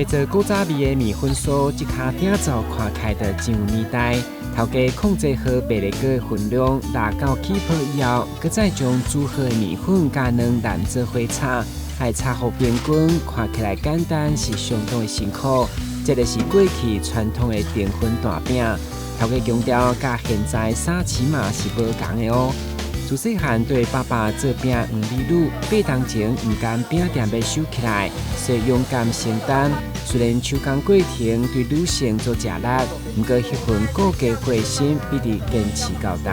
欲做古早味的麵粉酥，這跤鼎灶看起來就真有年代。頭家控制好麥粒糕的分量，拉到起泡以後，閣再將煮好的麵粉佮卵捏做伙炒，愛炒予平均，看起來簡單，是相當的辛苦。這就是過去傳統的訂婚大餅。頭家強調，佮現在沙琪瑪是無仝的哦。自細漢對爸爸做餅黃美女，8冬前毋甘餅店欲收起來，所以勇敢承擔。雖然手工過程對女性足食力，毋過彼份顧家伙心一直堅持到今。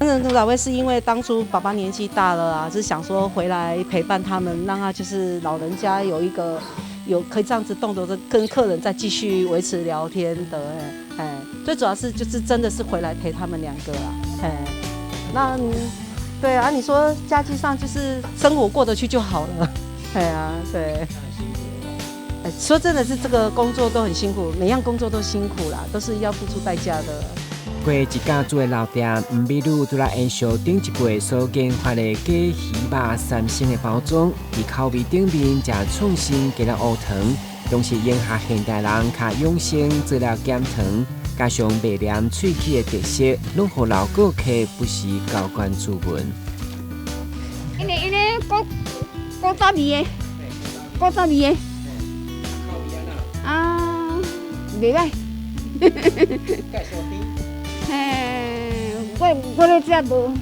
那古早味是因為當初爸爸年紀大了啊，是想說回來陪伴他們，讓他就是老人家有一個有可以這樣子動作，跟客人再繼續維持聊天的，哎，最主要是就是真的是回來陪他們兩個啊，哎。那對啊，你說家計上就是生活過得去就好了，對啊，對。說真的是這個工作都很辛苦，每樣工作都辛苦啦，都是要付出代價的。過一家族的老店，黃美女拄來延續頂一輩所研發的假魚肉三星的包裝，佇口味頂面食創新加了烏糖，同時迎合現代人較養生做了減糖，加上袂黏喙齒的特色，攏予老顧客不時交關注問。因為古古早味的，古早味的，啊，袂䆀。嘿，我咧食無。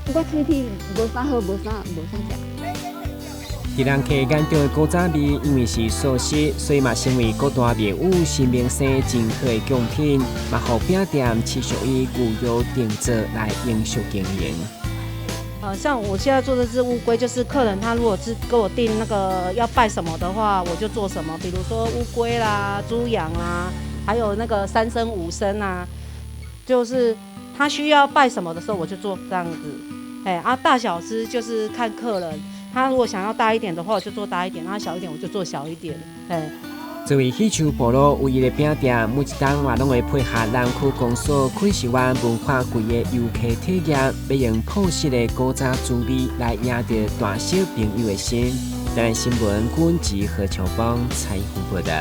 我喙齒無啥好，無啥食。佇人客眼中的古早味，因為是素食，所以嘛成為各大廟宇神明生真好的貢品，嘛予餅店持續以預約訂做來延續經營。像我現在做的是烏龜，就是客人他如果是給我訂那個要拜什麼的話，我就做什麼，比如說烏龜啦、豬羊啦，還有那個三牲五牲啊，就是他需要拜什麼的時候，我就做這樣子。哎，啊，大小隻就是看客人。他如果想要大一點的話，我就做大一點；他小一點，我就做小一點。哎。作為喜樹部落唯一的餅店，每一冬嘛攏會配合南區公所昆士灣文化季的遊客體驗，欲用樸實的古早滋味來贏得大小朋友的心。台灣新聞，阮吉何秋芳採訪報道。